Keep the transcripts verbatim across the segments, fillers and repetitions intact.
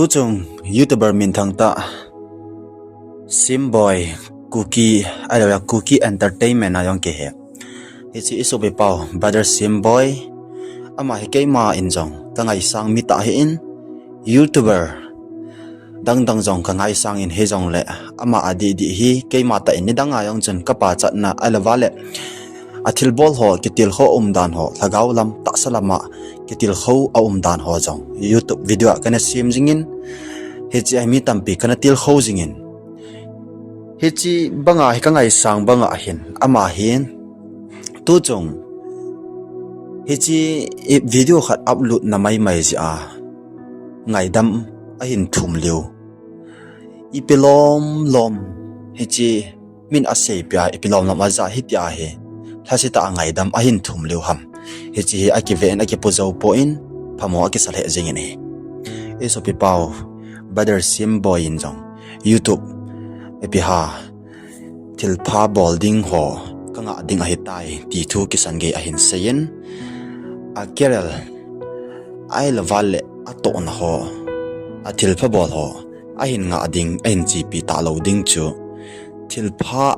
Tuchung YouTuber minthang tah Simboi Kuki, ahilouleh Kuki Entertainment a jong kihe. Hiche isopi pau Brother Simboi, ama hi keima in jong kangaisang mi tah ahin, YouTuber dangdang jong kangaisang in hijongle ama adih dih hi keima tah in nidang a jong chun kapachatna ahilouleh athilbol ho, kitilkhou umdan ho, lhagao lam, tahsa lam a kitilkhou aumdan ho jong YouTube video a kana sem jingin, hiche a mi tampi kana tilkhou jingin. Hiche banga hi kangaisang banga hin, ama hin tuchung hiche video khat upload na maimai jeh a ngaidam ahin thum lheh u. Ipi lom lom hiche min aseipeh a, ipi lom lom ajah hitia hi lhasetah a ngaidam ahin thum lheh u ham. Hiche hi akiven akipu jou poi, phamo akisa lheh jingin ahi. Isopi pau Brother Simboi in jong YouTube ipi ham thilpha bol ding ho kangah ding ahitai ti thu kisan gei ahin seiyin, a career ahilouleh atohna ho, athilpha bol ho ahin ngah ding, ahin chepi talou ding chu thilpha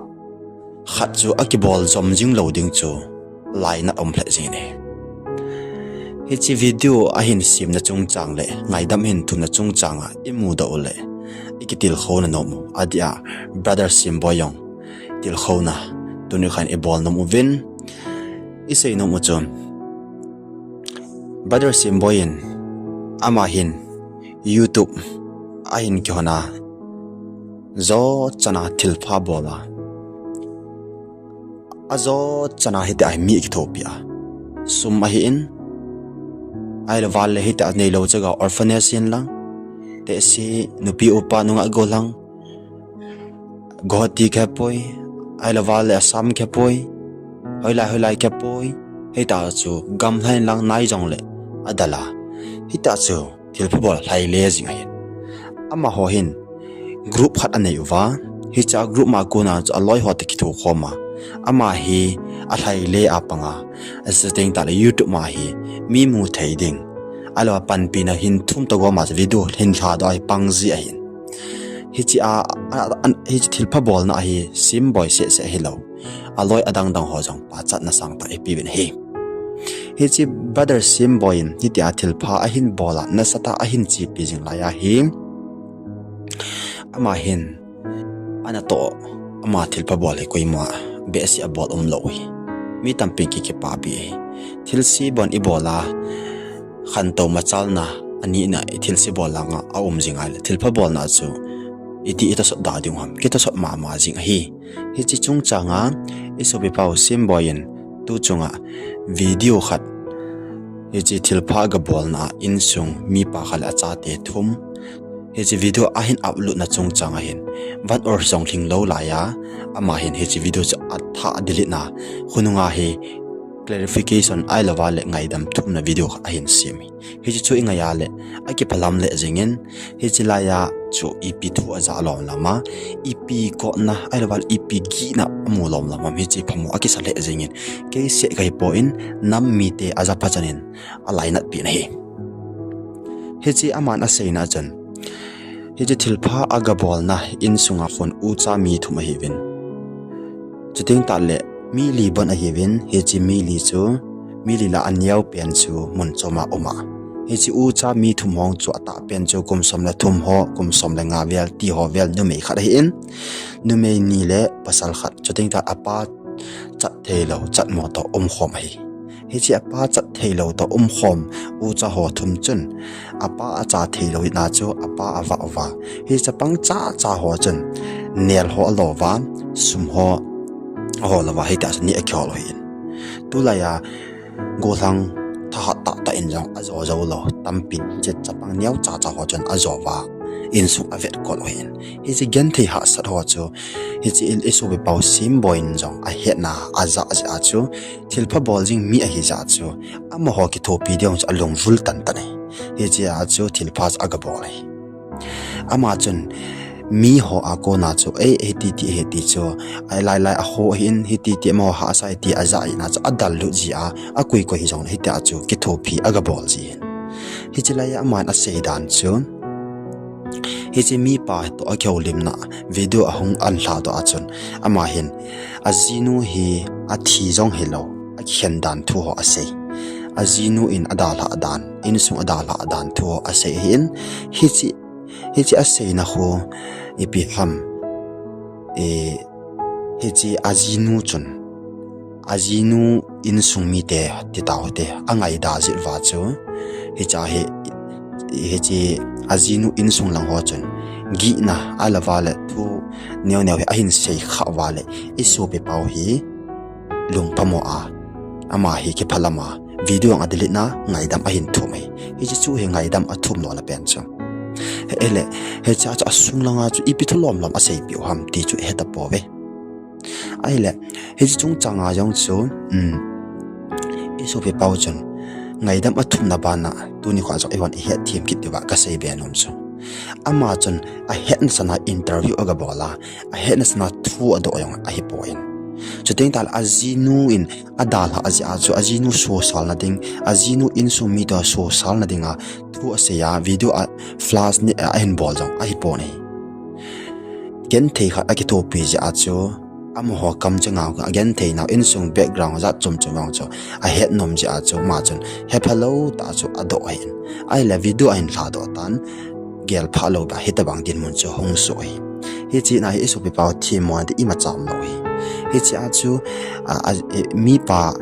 khat chu akibol jom jing lou ding chu lainat aum lheh jingin ahi. Hiche video ahin semna chungchang le ngaidam ahin thumna chungchang a imudoh u le ikitilkhouna nom u, adeh a Brother Simboi jong tilkhouna tuni khan ibol nom uvin, isei nom u chun Brother Simboi in ama hin YouTube ahin kihon a, jo chan a thilpha bol a, ajo chan a hitia hi mi akithopi a, sum ahin, ahilouleh hitia neilou chaga orphanage hin lang, tehse nupi upa nungah gollhang, Guwahati khe poi, ahilouleh Assam khe poi, hoilai hoilai khe poi, hitia chu gamlha in lang nai jongle adal a, hitia chu thilpha bol lhaile jing ahin. Amaho hin group khat anei uva, hiche a group ma kona chu aloi ho toh kithokhom a, ama hi alhaile a panga, chuteng tahle YouTube ma hi mi mu thei ding, ahilouleh panpina hin thum toh gom a video hin lhadoh a hi pang ji ahin. Hiche a, a, a, hiche thilpha bolna a hi Simboi seh seh hilou, aloi adang dang ho jong pachatna sangtah ipeuvin ahi. Hiche Brother Simboi in hitia thilpha ahin bol a, nasatah a ahin chepi jing lai a hi, ama hin anatoh, ama thilpha bol hi koima behseh a bol umlou hi. Mi tampin ki, kipapi hi. Thilse bon ibol a, khantou machalna, anina thilse bol langa aum jing ahile, thilpha bolna chu iti itosot da ding ham, kitosot mama jing ahi. Hiche chungchang a isopi pau Simboi in tuchung a video khat, hiche thilpha gabolna a insung mipa khat le achate thum, hiche video ahin upload na chungchang a hin, van or jong lhinglou lai a, ama hin hiche video chu athah delete na, khonunga hi clarification ahilouleh ngaidam thumna video khat ahin sem hi. Hiche chu ingai a le akiphalam lheh jingin, hiche lai a chu ipi thu ajah lom lam a, ipi kotna ahilouleh ipi gihna amu lom lam a, hiche phamo akisa lheh jingin, kei seh kahi poi, nam mite ajapha chan in alainatpi na ahi. Hiche aman aseina chun, hiche thilpha agabolna insunga khun ucha mi thum ahiuvin, chuteng tahle mi li bon ahiuvin, hiche mi li chu, mi li lah a aneo pen chu mun chom a um a, hiche ucha mi thum ho chu atah pen chu kum som le thum ho, kum som le nga vel ti ho vel, numei khat ahin, numei ni le pasal khat, chuteng tah apa chat theilou, chatmo toh umkhom ahi. Hiche apa chat theilou toh umkhom ucha ho thum chun, apa acha theilou hina chu apa avah uva, hiche chapang chacha ho chun nel ho alo uva, sum ho ahol uva, hitia chu ni akihol u ahin. Tulai a gollhang thahat tahtah in jong ajo joulou, tampin hiche chapang neo chacha ho chun ajo uva, insung avetkol u ahin. Hiche genthei hahsat ho chu, hiche i, isopi pau Simboi in jong ahetna ajah jeh a chu, thilpha bol jing mi ahi jeh a chu, amaho kithopi ding chu alungvul tantan ahi. Hiche a chu thilpha chu agabol ahi. Ama chun miho a kona chu, ei, hiti ti, hiti chu, ai, lai lai a ho ahin, hiti ti, amaho hahsa hiti ajah ahina chu adallut ji a, akoi koi hijongle hitia chu kithopi agabol ji ahin. Hiche lai a aman aseidan chu, Hiche mipa toh akihoulimna video ahung anlha toh a chun, ama hin ajinu hi athi jong hilou, akikhen dan thu ho asei. Ajinu in adalhah dan, insung adalhah dan thu ho asei ahin, hiche, hiche aseina khu ipi ham, e, hiche ajinu chun, ajinu insung mite ti taute, angaida jeh uva chu, hiche hi, hiche ajinu insung lang ho chun, gihna ahilouva le thu neo neo hi ahin sei khah uva le, isopi pau hi lungphamo a, ama hi kiphalam a, video ang adelete na ngaidam ahin thum ahi. Hiche chu hi ngaidam athum lona pen chu. Ahile, hiche a chu asung langa chu ipi thu lom lom aseipeh u ham ti chu ihetapouve. Ahile, hiche chungchanga jong chu, um, isopi pau chun, ngaidam athumna bana, tuni khoa jong eihon ihetthem kit diuva kasei be nom chu, ama chun ahetna chana interview agabol a, ahetna chana thu adoh jong ahipoi. Chuteng tahle ajinu in adalhah jeh a chu, ajinu sosalna ding, ajinu insung mite sosalna dinga thu asei a, video a flash ni ahin bol jong ahipon ahi. Genthei khat akithopi jeh a chu, amaho kamcheng a agenthei nau insung background jat chom chom vang chu ahet nom jeh a chu, ama chun hephalou tah chu adoh ahin. Ahile video ahin lhadoh tan, gelphah lou ba hitobang dinmun chu hung soh ahi. Hiche na hi isopi pau themmo ding imacha umlou ahi. Hiche a chu, a, a, e, mipa,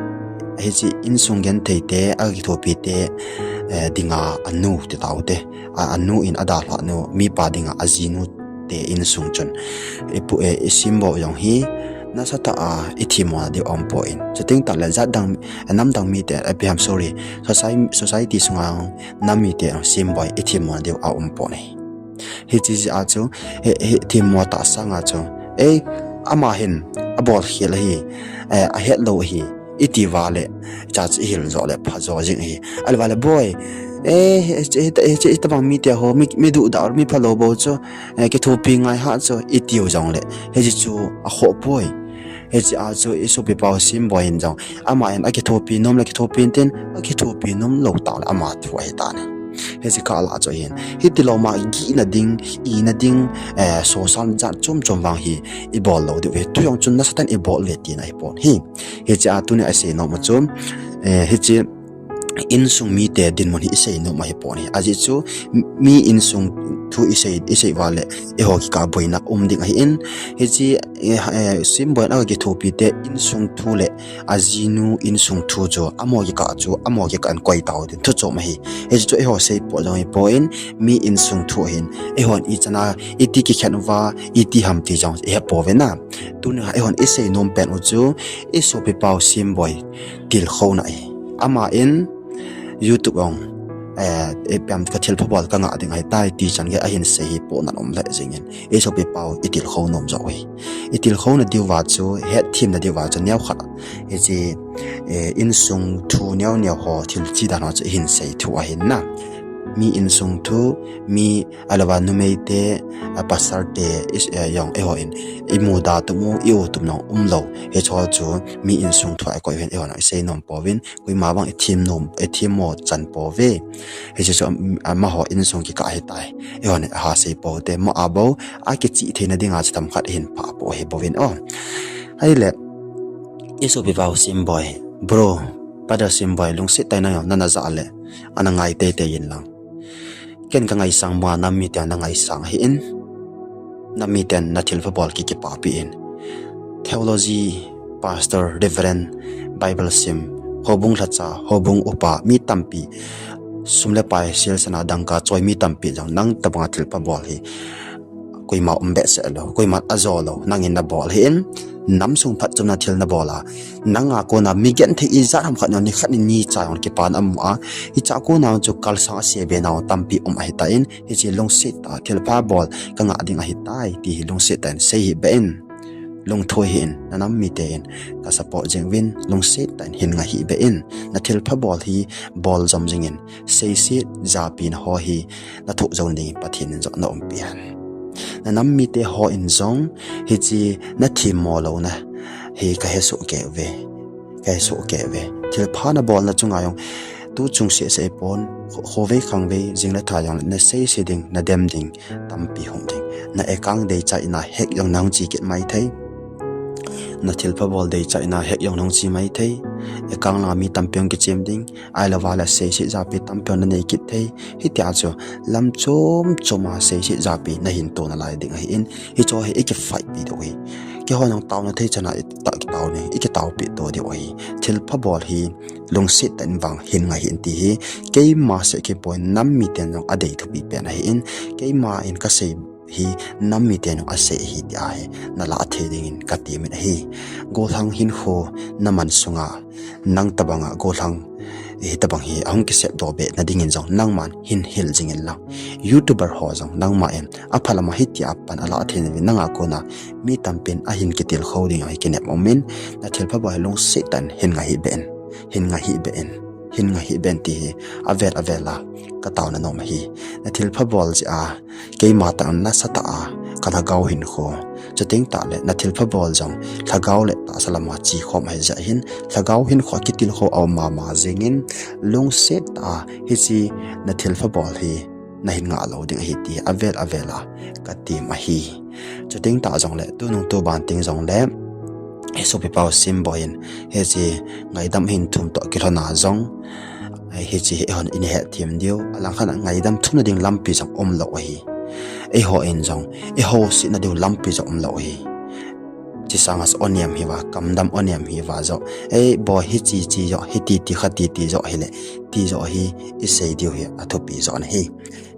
hiche insung genthei te, akithopi te, e, dinga anu ti taute, a, anu in adalhah nu, mipa dinga ajinu te insung chun, ipu, e, isimboi jong hi nasatah a ithemmona diu aumpoi. Chuteng tahle jat dang, namdang mite, ipi ham, sorry, society, society sunga nam mite simboi ithemmona diu aumpoi. Hiche jeh a chu, hi, hi themmo tah sanga chu, e, ama hin abolkhel ahi, e, ahetlou ahi, iti uva le, hiche chu ihil jo le pha jo jing ahi. Ahilou vale boi, e, hiche, hiche, hitobang mite ho, mi, mi duhdah, mi phalou bou chu, e, kithopi ngai hah chu, itiu jongle, hiche chu akhoh poi. Hiche a chu isopi pau simboi hin jong, ama hin akithopi nom le kithopi intin, akithopi nom lou tah le ama thu ahitan ahi. Hiche kah lah chu hin, hitilou ma gihna ding, ina ding, e, sosal jat chom chom vang hi ibol lou diu ahi. Tu jong chun nasatah in ibol uve tina ahipon ahi. Hiche a tuni a isei nom u chu, e, hiche insung mite dinmun hi isei nom ahipon ahi. Ajeh chu mi insung thu isei, isei uva le, eiho kikah boina um ding ahin. Hiche, e, e, simboina akithopi te insung thu le ajinu insung thu chu amaho kikah chu, amaho kikah in koi tau ding thu chom ahi. Hiche chu eiho seipot jong ahipon, mi insung thu ahin, eihon ichana iti kikhen uva, iti ham ti jong ihepouve na. Tunia eihon isei nom pen u chu, isopi pau simboi tilkhouna ahi. Ama in YouTube ong, e, ipi ham, ka thilpha bol kangah ding ahitai ti chan gei ahin sei hi pohnat um lheh jengin, isopi pau itilkhou nom joh u ahi. Itilkhouna diuva chu, hetthemna diuva chu neokhat, hiche, e, insung thu neo neo ho thil chi dan ho chu ihin sei thu ahin na. Mi insung thu, mi ahilouva numeite, a pastor te, i, e, jong eihon imuda tup u, i-u tup nong umlou, hicheho chu mi insung thu a ikoi uhin eihon isei nom pouvin, koima vang ithem nom, ithemmo chan pouve. Hiche chu, am, amaho insung kikah ahitai, eihon iha sei poute, mo a bou akichih theina dinga chu themkhat ihin phah pou ahi bouvin o. Ahile, isopi pau simboi, bro, brother simboi, lungset tah in nang jong nana jah le, ana ngai teitei inlang, ken kangaisang banga nam miten nangaisang ahin, nam miten nathilpha bol kikipapi in, theology, pastor, reverend, Bible sim, houbung lhacha, houbung upa, mi tampi, sum le pai, selsana, dangka choi mi tampi jong nang tobanga thilpha bol hi koima um behseh lou, koiman ajo lou, nangin nabol ahin, namsung phatchomna thil nabol a, nanga kona mi genthei ijat ham khat jong nikhat ni nicha jong kipana amu a, hichea kona chu kalsang ase be nau tampi um ahitan, hiche lungset tah a thilpha bol kangah ding ahitai ti hi lungset tah in sei hih beh in, lungthoi hih in, nanam miten ka support jing uvin, lungset tah in hin ngai hih beh in, nathilpha bol hi bol jom jingin, seiset japina ho hi nathoh jou nading Pathen in jong naumpi hen. Nanam mite hon jong hiche nathemmo louna hi kahesoh kei uve, kahesoh kei uve. Thilpha nabolna chunga jong Tu chung seh seh pon, khovei khangvei, jing le tha jong le na seise ding, na dem ding tampi hung ding. Na account deichaina hack jong nahung chi kit maithei. Na thilpha bol deichaina hack jong nahung chi maithei. Account langa mi tampi hung kichem ding. Ahilou vale seise japi tampi hung na nei kit thei. Hitia chu lam chom choma seise japi nahin tona lai ding ahin. Hicho hi ikifight pi diu ahi. Kihon jong taona thei chana i ta kitao ni, ikitaopi to diu ahi. Thilpha bol hi lungset tah in vang hin ngai hih in ti hi, keima seh kipon, nam miten jong adei thupi pen ahin, keima in kasei hi nam miten jong asei ahi tia hi nalah thei dingin katemin ahi. Gollhang hinkho naman sunga nang tabanga gollhang hitabang hi ahung kisepdoh be nadingin jong nangman hin hil jingin lang, YouTuber ho jong nangma in aphalama hitia pan alah thei nauvin nanga kona mi tampin ahin kitilkhou ding ahi kinep umin, na thilpha bol hi lungset tah in hin ngai hih be in, hin ngai hih be in, hin ngai hih be in ti hi avel avela kataona nom ahi. Na thilpha bol jeh a keima tah in nasatah a kalhagao hinkho, chuteng tah le na thilpha bol jong lhagao le tahsa lama chekhom ahi jeh hin lhagao hinkho kitilkhou aum mama jengin, lungset tah a hiche na thilpha bol hi nahin ngah lou ding ahi ti avel avela katem ahi. Chuteng tah jongle tunung tuban teng jongle, hiche sopipa Simboi in hiche ngaidam hin thum toh kilhona jong, hiche hi eihon ihethem diu, alangkhat a ngaidam thumna ding lampi jong umlou ahi. Eiho in jong ihousetna diu lampi jong umlou ahi. Chesanga onem hiuva, kamdam onem hiuva joh, ei boi hiche che joh, hiti ti kha titi joh hile, ti joh hi isei diu hi athupi joh ahi.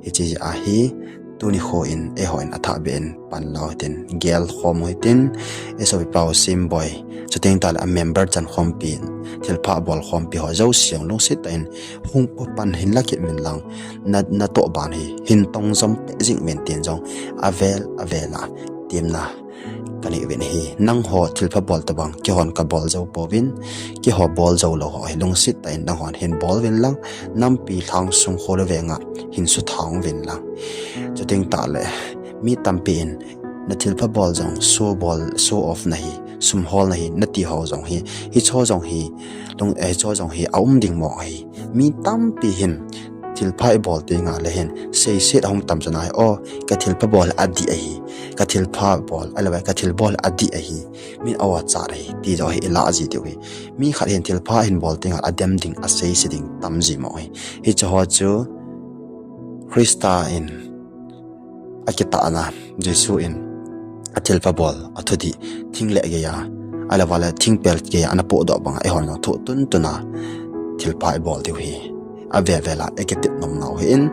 Hiche jeh ahi, tuni kho in eiho in athahbeh in pan lou hitin, gelkhom u hitin, hiche sopipa Simboi, chuteng tah le a member chankhompi, thilpha bolkhompi ho jouse jong lungset tah in hung pan hin la kit uvin lang, na, natoh ban hi hin tong jom peh jing uvin tin jong avel avela temna kanei uvin ahi. Nangho thilpha bol tobang keihon kabol jou pouvin, keiho bol jou lou ho hi lungset tah in nanghon hin bol uvin lang, nampi lhangsung kho le venga hin suthang uvin lang. Chuteng tah le mi tampi in na thilpha bol jong show bol, show off nahi, sum hol nahi nati ho jong hi, hicho jong hi, lung, eh, hicho jong hi aum ding mo ahi. Mi tampi hin thilpha ibol tengle hin seiset ahung tam chun ahi, o, ka thilpha bol adih ahi, ka thilpha bol, ahilou le ka thilbol adih ahi, min aochat ahi ti joh hi ilah ji diu ahi. Mi khat hin thilpha ahin bol tengle adem ding, aseise ding tam ji mo ahi. Hiche ho chu Christa in akitahna, Jesu in athilpha bol athudih, thingleh geiya, ahilou le thingpel geiya ana pohdoh banga eihon jong thoh tuntuna thilpha ibol diu hi avel avela ikitep nomnau ahin,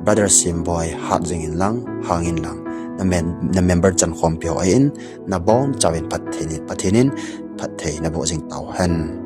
brother Simboi, hat jingin lang, hangin lang, na mem-, na member chankhompi ho ahin, nabonchauvin phatthei in, Pathen in phatthei naboh jing tauhen.